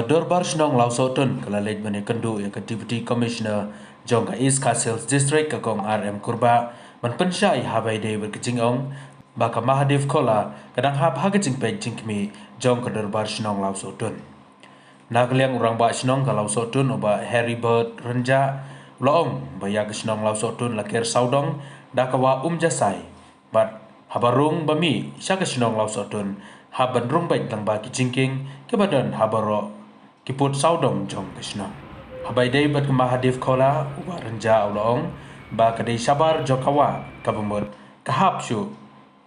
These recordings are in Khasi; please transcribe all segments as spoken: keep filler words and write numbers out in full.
Ka Dorbar Shnong Lawsohtun ka la leit ban ïakynduh ïa ka Deputy Commissioner jong ka East Khasi Hills District, ka Kong R M Kurbah, ban pynshai ha ba ïadei bad ka jingong ba ka Mahadev Khola ka dang hap ha ka jingpeit jingkhmih jong ka Dorbar Shnong Lawsohtun. Na ka liang u Rangbah Shnong ka Lawsohtun, u Bah Heribert Rynjah, u la ong ba ïa ka shnong Lawsohtun la ker sawdong da ka Wah Umjasai, bad haba rung ba mih sha ka shnong Lawsohtun, hap ban rung beit lyngba ki jingkieng kiba don ha baroh ki pud sawdong jong ka shnong. Haba ïadei bad ka Mahadev Khola, u Bah Rynjah u la ong ba ka dei shabar jong ka wah, kaba mut ka hap shuh,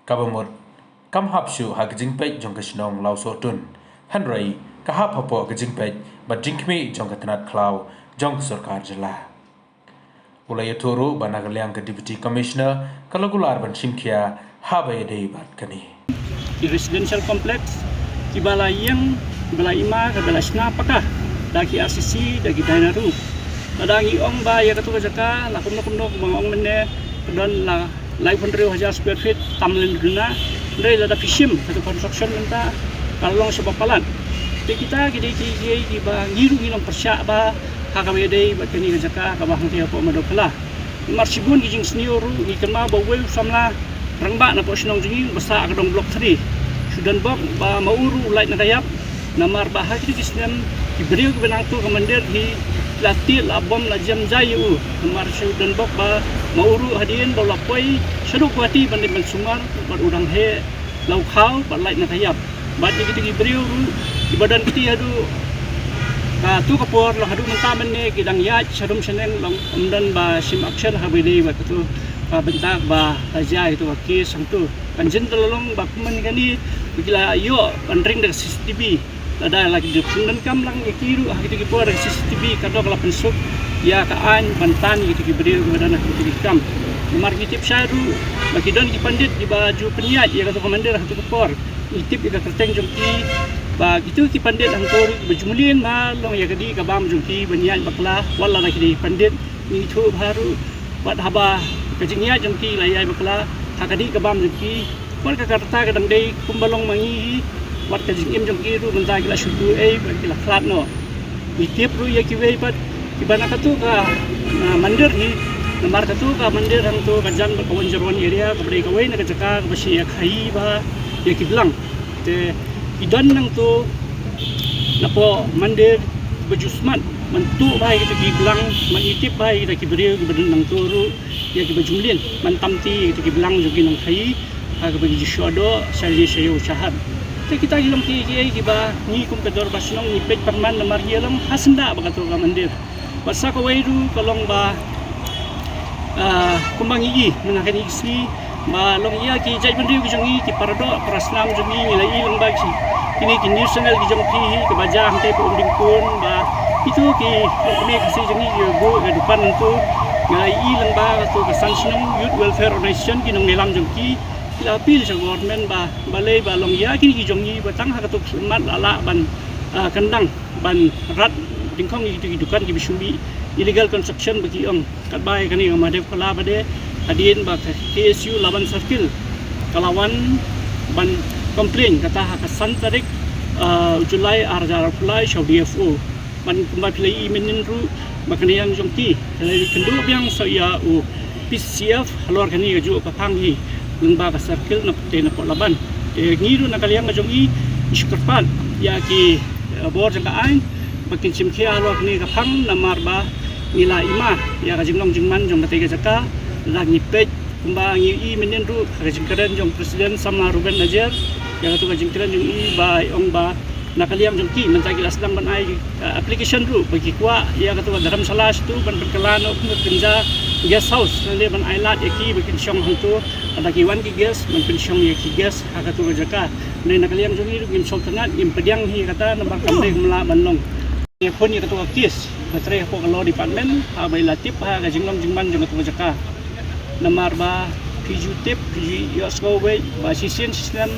kaba mut kam hap shuh ha ka jingpeit jong ka shnong Lawsohtun, hynrei ka hap hapoh ka jingpeit bad jingkhmih jong ka tnat khlaw jong ka sorkar jylla. U la ïathuh ruh ba na ka liang ka Deputy Commissioner ka la kular ban shim khia ha ba ïadei bad kane. Ki residential complex kiba la ïeng, kiba la ima, kiba la shna paka da ki R C C, da ki Dyna ruh. Lada ngi ong ba ïa katu ka jaka la kumno kumno, kumba nga ong mynne, ka don la laiphew hynriew hajar square feet, tam lynti na. Hynrei lada phi shim katu ka construction mynta, ka long shibun palat. Te kita ki dei ki, ki, kiba ngi ruh ngi long pyrshah ba ha kaba ïadei bad kane ka jaka kaba hangtei hapoh Mahadev Khola. Namar shibun ki jingsniew ruh ngi kynmaw ba uwei u samla rangbah napoh shnong jong ngi uba sah ha ka dong Block three, shu don bok ba ma u ruh u lait na ka ïap. Namar ba ha kito ki snem ki briew kiba nangto ka mandir hi la tied, la bom, la jem jai ïa u. Namar shu don bok ba ma u ruh hadien ba u la poi shaduh Guwahati ban leit ban sumar bad u dang heh, la u khaw bad lait na ka ïap. Bad ïa kito ki briew ruh kiba don kti haduh katu ka por, long haduh mynta mynne ki dang ïaid shadum shaneng, long ym don ba shim action ha ba ïadei bad katu ka bynta ba la jia ïa katu ka case hangto. Kan jin da la long ba kumne kane ba ki la ïoh ban ring da ka C C T V. Lada la ki dep pyndonkam lang ïa ki ruh ha kito ki por, da ka C C T V ka dok la pynsuk ïa ka aiñ ban tan ïa kito ki briew kiba don ha kito ki kam. Namar ngi tip shai ruh ba ki don ki pandit kiba ju pynïaid ïa katu ka mandir ha katu ka por. Ngi tip ïa ka kyrteng jong ki, ba kito ki pandit hangto ruh ba ju mlien ba long ïa ka dih ka bam jong ki ban ïaid bakla, wat la da ki dei pandit. Ngi ithuh bha ruh, wat haba ka jingïaid jong ki la ïaid bakla ha ka dih ka bam jong ki, wat ka, ka rta ka dang dei kumba long ma ngi hi, wat ka jingim jong ki ruh mynta ki la shu ïoh ei, ba ki la khlad noh. Ngi tip ruh ïa kiwei pat kiba na katu ka, ah, mandir hi, namar katu ka mandir hangto ka jan bad ka Wanjrwan area, kaba dei kawei na ka jaka kaba shu ïakhaïi bha ïa ki blang. Te ki don nangto napoh mandir ba ju smat ban tuh bha ïa kita ki blang, ban ïa tip bha ïa kita ki briew kiba don nangto ruh, ïa kiba ju mlien ban tam ti ïa kita ki blang jong ki nongkhaïi, ha kaba ki ju shu doh sha ri sha ïew sha hat. Te kita ki long kiei kiei kiba ngi kum ka Dorbar Shnong ngi peit pyrman namar ngi long ha syndah bad kato ka mandir. Bad sa kawei ruh ka long ba, ah, kumba ngi i mynta kane ka sngi, ba long ïa ki jaitbynriew ki jong ngi, ki paradoh parasnam jong ngi, ngi la i lyngba ki, kine ki news channel ki jong phi hi, kiba jia hangtei hapoh Umdingkun, ba kito ki longkmie Khasi jong ngi kiba buh ïa ka dukan hangto, ngi la i lyngba kato ka San Shnong Youth Welfare Organization, ki nongïalam jong ki, ki la appeal sha government ba balei ba long ïa kine ki jong ngi ba tang ha kato ka khyllipmat la lah ban, ah, kyndang ban rat dyngkhong ïa kito ki dukan kiba shu mih, illegal construction ba ki ong. Katba ïa kane ka Mahadev Khola ba dei, hadien ba ka K S U Laban Circle ka la wan ban complain kata ha ka san tarik, ah, July ar hajar arphew lai sha u D F O. Bad kumba phi la i mynnin ruh ba ka liang jong ki ka la ïakynduh biang sa ïa u P C F halor kane kajuh ka phang hi lyngba ka circle na pyrthei napoh Laban. Te ngi ruh na ka liang ka jong ngi ngi shu kyrpad ïa ki, eh, bor jong ka aiñ ba kin shim khia halor kane ka phang namar ba ngi la ima ïa ka jinglong jingman jong katei ka jaka. Lada ngi peit kumba ngi i mynnin ruh ha ka jingkren jong President Samla Ruben Najer, ïa kato ka jingkren jong i ba i ong ba na ka liang jong ki mynta ki la sdang ban ai, eh, application ruh ba ki kwah ïa kato ka dharamshala shatu ban pynkylla noh kum ka kynja guest house, lane ban ai lad ïa ki ba kin shong hangto, lada ki wan ki guest ban pynshong ïa ki guest ha kato ka jaka. Hynrei na ka liang jong ngi ruh ngim sngewtynnat, ngim pdiang hi ïa kata namar kam dei kam lah ban long. Ngi phone ïa kato ka case ba trei hapoh ka law department, ha ba i la tip ha ka jinglong jingman jong kato ka jaka. Namar ba phi ju tip, phi ju ïohsngew beit ba shisien shisnem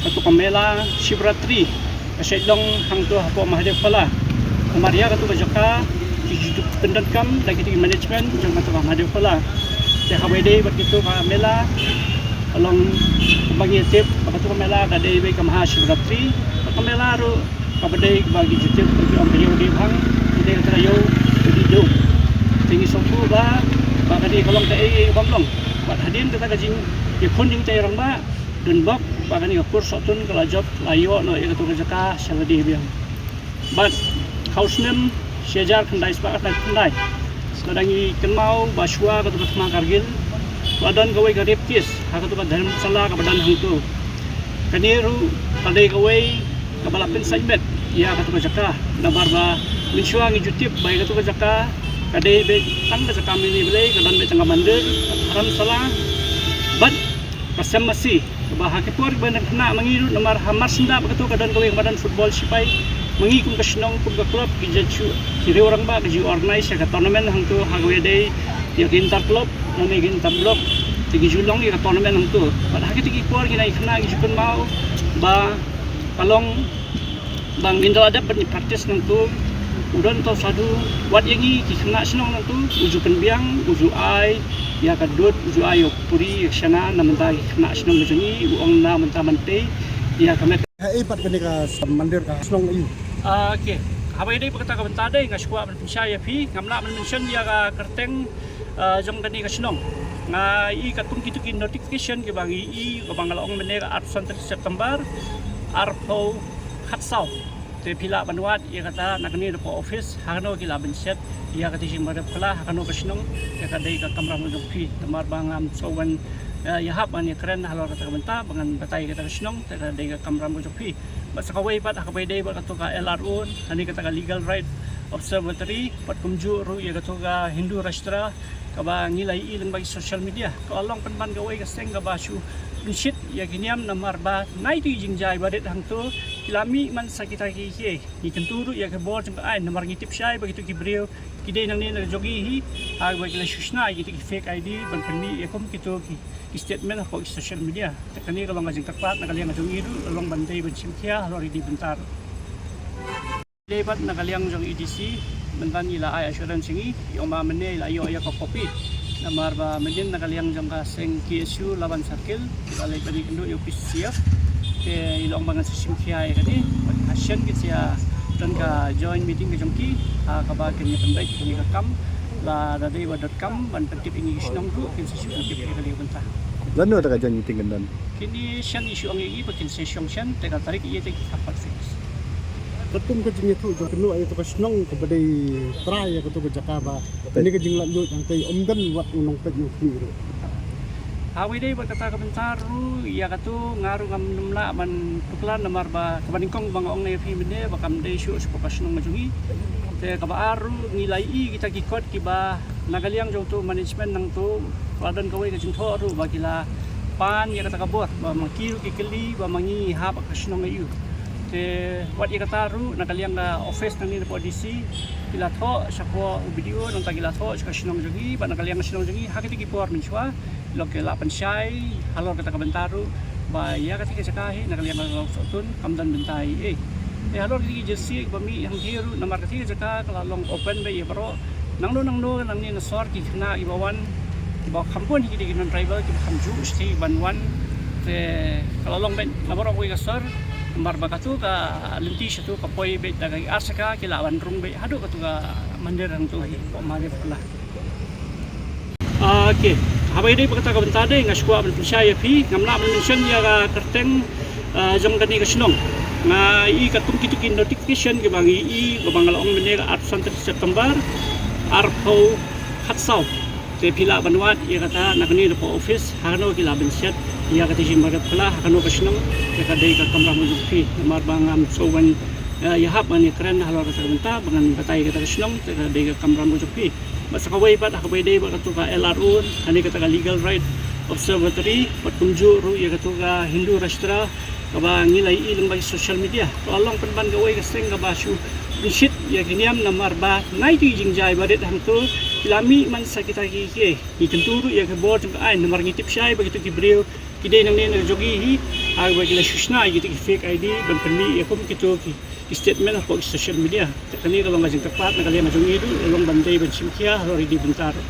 kato ka mela Shivratri ka shait long hangto hapoh Mahadev Khola. Namar ïa kato ka jaka ki ju pyndonkam da kito ki management jong kato ka Mahadev Khola. Te ha ba ïadei bad kito ka mela, ka long kumba ngi tip ba kato ka mela ka dei beit ka Maha Shivratri. Ka mela ruh Kaba dei ba ki ju tip ba ki ong ka ïew dei bhang, ki dei ka ïew dei duk. Te ngi sngewthuh ba, ba ka dei ka long kaei bym long. Bad hadien kata ka jingïakhun jingtei rangbah, don bok ba kane ka kur Sohtun ka la jop, la ïoh noh ïa katu ka jaka sha lade biang. Bad ha u snem shi hajar khyndai spah khyndai, lada ngi kynmaw ba shuwa katu ka thma Kargil, la don kawei ka rape case ha katu ka dhyrmshala kaba don hangto. Kane ruh ka dei kawei kaba la pynsait beit ïa katu ka jaka. Namar ba mynshuwa ngi ju tip ba ïa katu ka jaka ka dei beit tang ka jaka mane balei, ka don beit tang ka mandir, ka dhyrmshala bad ka sem masi. Kaba ha ki por kiba dang khynnah ma ngi ruh, namar ha Marsyndah ba katu ka don kawei kaba don football shipai. Ma ngi kum ka shnong, kum ka club, ki ju, ki riew rangbah ki ju organize ïa ka tournament hangto, ha kaba dei ïa ki inter club lane ki inter block. Te ki ju long ïa ka tournament hangto. Bad ha kiti ki por ki nai khynnah ki ju kynmaw ba ka long ba ngin da la dep ban practice nangto. U don to Sadhu, wat ïa ngi ki khynnah shnong nangto, u ju pynbiang, u ju ai ïa ka dud, u ju ai ïa u puri, ïa ka shana na bynta ki khynnah shnong ka jong ngi, u ong na bynta ban tei ïa ka met. Haei pat kane ka mandir ka shnong aïu? Ah, okay. Haba ïadei bad kata ka bynta dei nga shu kwah ban pynshai ïa phi, ngam lah ban mention ïa ka kyrteng, ah, jong kane ka shnong. Nga i katkum kitu ki notification kiba ngi i, kaba nga la ong mynne ka arphew san tarik September, arphew khatsaw. Te phi lah ban wad ïa kata na kane hapoh office, ha kano ki lah ban shet ïa kata ka jingbarim bakla, ha kano ka shnong, ïa ka dei ka kamram ka jong phi. Namar ba ngam sngewbha, eh, ïahap ban ïakren halor kata ka bynta, ba ngan batai ïa kata ka shnong, te ka dei ka kamram ka jong phi. Bad sa kawei pat, ha kaba ïadei bad katu ka L R O, hangne kata ka Legal Right Observatory, bad kumjuh ruh ïa katu ka Hindu Rashtra, kaba ngi la ïohi lyngba ki social media. Ka la long pynban kawei ka seng kaba shu pynshit ïa ki niam, namar ba na itu i jingjia ba rit hangto, ki la mih man sa kita ki, ki, ngi kyntu ruh ïa ka bor jong ka aiñ, namar ngi tip shai ba kitu ki briew ki dei nangne na ka jong ngi hi, ha kaba ki la shu shna ïa kitu ki fake I D ban pynmih ïa kum kitu ki, ki statement hapoh ki social media. Te kane ka long ka jingtyrpad na ka liang ka jong ngi ruh, ka long ban dei ban shim khia halor kine ki bynta ruh. Dei pat na ka liang jong i D C, mynta ngi la ai assurance ïa ngi, i ong ba mynne i la ïoh ïa ka copy. Namar ba mynnin na ka liang jong ka seng K S U Laban Circle, i la leit ban ïakynduh ïa u P C C F. Te i la ong ba ngan sa shim khia ïa kane, bad ha shen kin sa ïa don ka joint meeting ka jong ki, ha kaba kin ïa pynbeit ïa kane ka kam, lada dei ba donkam ban pyntip ïa ngi ki shnong ruh, kin sa shu pyntip ïa kane ka bynta. Lano kata ka joint meeting kan don? Kine shen i shu ong ïa ngi ba kin sa shong shen, te ka tarik ïa te ki kham pat fix. Katkum ka jingïathuh jong kano ïa katu ka shnong kaba dei trai ïa katu ka jaka ba kane ka jinglaitluid hangtei ym don wat u nongpeit nongkhmih ruh. Ha kaba ïadei bad kata ka bynta ruh ïa katu nga ruh ngam nym lah ban tuklar namar ba kaba nyngkong ba nga ong ïa phi mynne ba kam dei shuh sha ka shnong ka jong ngi. Te kaba ar ruh ngi la ïohi kita ki kot kiba na ka liang jong utu management nangtu, la don kawei ka jingthoh ruh ba ki la pan ïa kata ka bor, ba ma ki ruh ki kylli ba ma ngi hap ha ka shnong aïu. Te wat ïa kata ruh na ka liang ka office nangne napoh D C, ki la thoh shapoh u B D O, nangta ki la thoh sha ka shnong jong ngi, bad na ka liang ka shnong jong ngi ha kiti ki por mynshuwa, long ki la pynshai halor kata ka bynta ruh ba ïa kata ka jaka hi na ka liang ka Sohtun kam don bynta ei ei. Te halor kata ka jingsiat ba mih hangtei ruh namar kata ka jaka ka la long open beit ïa baroh. Nangno nangno nangne na sor ki khynnah kiba wan, kiba kham bun hi ki dei ki non-tribal kiba kham ju shisha ban wan. Te ka la long beit na baroh kawei ka sor namar ba katu ka lynti shatu ka poi beit da ka ar shaka ki la wan rung beit haduh katu ka mandir hangtu hi, hapoh Maharib Kula. Ah, okay. Haba ïadei bad kata ka bynta dei nga shu kwah ban pynshai ïa phi, ngam lah ban mention ïa ka kyrteng, ah, jong kane ka shnong. Nga i katkum kitu ki notification kiba ngi i, kaba nga la ong mynne ka arphew san tarik September, arphew khatsaw. Te phi lah ban wad ïa kata na kane hapoh office, ha kano ki lah ban shet ïa kata ka jingbarim bakla, ha kano ka shnong, te ka dei ka kamram ka jong phi. Namar ba ngam sngewbha, eh, ïahap ban ïakren halor kata ka bynta, ba ngan batai ïa kata ka shnong, te ka dei ka kamram ka jong phi. Bad sa kawei pat ha kaba ïadei bad katu ka L R O, hangne kata ka Legal Right Observatory, bad kumjuh ruh ïa katu ka Hindu Rashtra, kaba ngi la ïohi lyngba ki social media. Ka la long pynban kawei ka seng kaba shu pynshit ïa ki niam namar ba na itu i jingjia ba rit hangtu, ki la mih man sa kita ki, ki, ngi kyntu ruh ïa ka bor jong ka aiñ namar ngi tip shai ba kitu ki briew ki dei nangne na ka jong ngi hi, ha kaba ki la shu shna ïa kitu ki fake I D ban pynmih ïa kum kitu ki, ki statement hapoh ki social media. Te kane ka long ka jingtyrpad na ka liang ka jong ngi ruh, ka long ban dei ban shim khia halor kine ki bynta ruh.